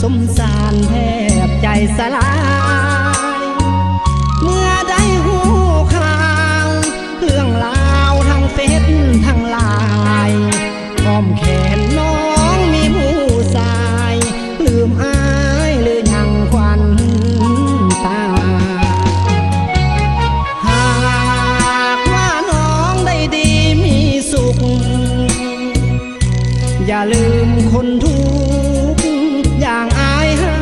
ສົມສານແທບໃຈສະຫຼາຍ ເມື່ອໄດ້ຮູ້ຂ່າວ ເລື່ອງລາວທາງເຟສທາງລາຍ ອ້ອມແຂນນ້ອງມີຜູ້ຊາຍ ລືມອາຍຫຼືຍັງຂວັນຕາ ຫາກວ່ານ້ອງໄດ້ດີມີສຸກ ຢ່າລືມຄົນທຸກ ຢ່າງອາຍໃຫ້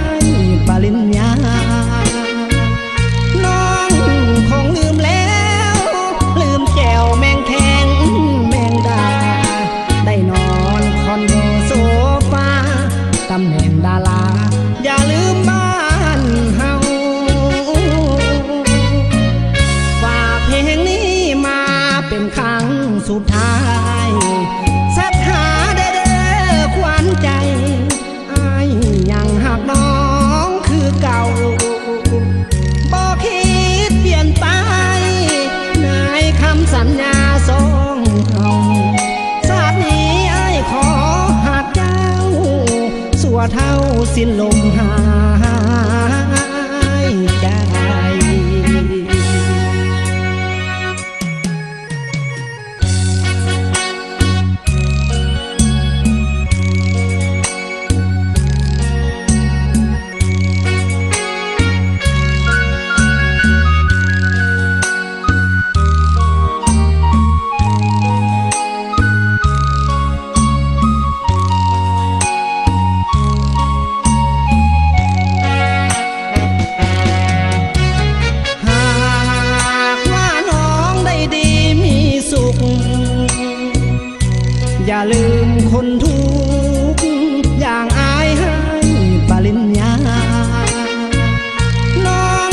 ປະລິນຍາ ນ້ອງຄົງລືມແລ້ວ ລືມແຈ່ວແມງແຄງແມງດາ ໄດ້ນອນຄອນໂດໂຊຟາ ຕຳແໜ່ງດາລາ ຢ່າລືມບ້ານເຮົາ ຝາກເພງນີ້ມາເປັນຄັ້ງສຸດທ້າຍ ສັດທາແດ່ເດີຂວັນໃຈ ອ້າຍຍັງຮັກນ້ອງຄືເກົ່າ ບໍ່ຄິດປ່ຽນໄປ ໃນຄຳສັນຍາສອງເຮົາ ຊາດນີ້ອ້າຍຂໍຮັກເຈົ້າ ຊົ່ວເທົ່າສິ້ນລົມຫາຍໃຈ. ຫາກວ່ານ້ອງໄດ້ດີມີສຸກ ຢ່າລືມຄົນທຸກ ຢ່າງອາຍໃຫ້ປະລິນຍາ ນ້ອງ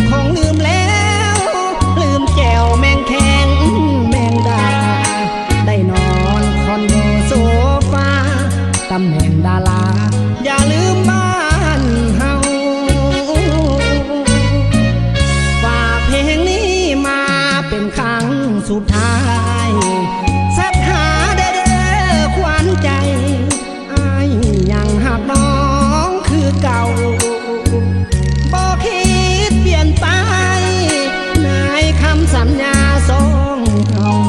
ຄົງລືມແລ້ວ ລືມແຈ່ວແມງແຄງແມງດາ ໄດ້ນອນຄອນໂດໂຊຟາ ຕຳແໜ່ງດາລາ ຢ່າລືມບ້ານເຮົາ ຝາກເພງນີ້ມາເປັນຄັ້ງສຸດທ້າຍ ສັດທາແດ່ເດີຂວັນໃຈ ອ້າຍຍັງຮັກນ້ອງຄືເກົ່າ ບໍ່ຄິດປ່ຽນໄປ ໃນຄຳສັນຍາສອງເຮົາ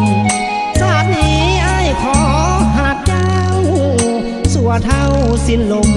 ຊາດນີ້ອ້າຍຂໍຮັກເຈົ້າ ຊົ່ວເທົ່າສິ້ນລົມ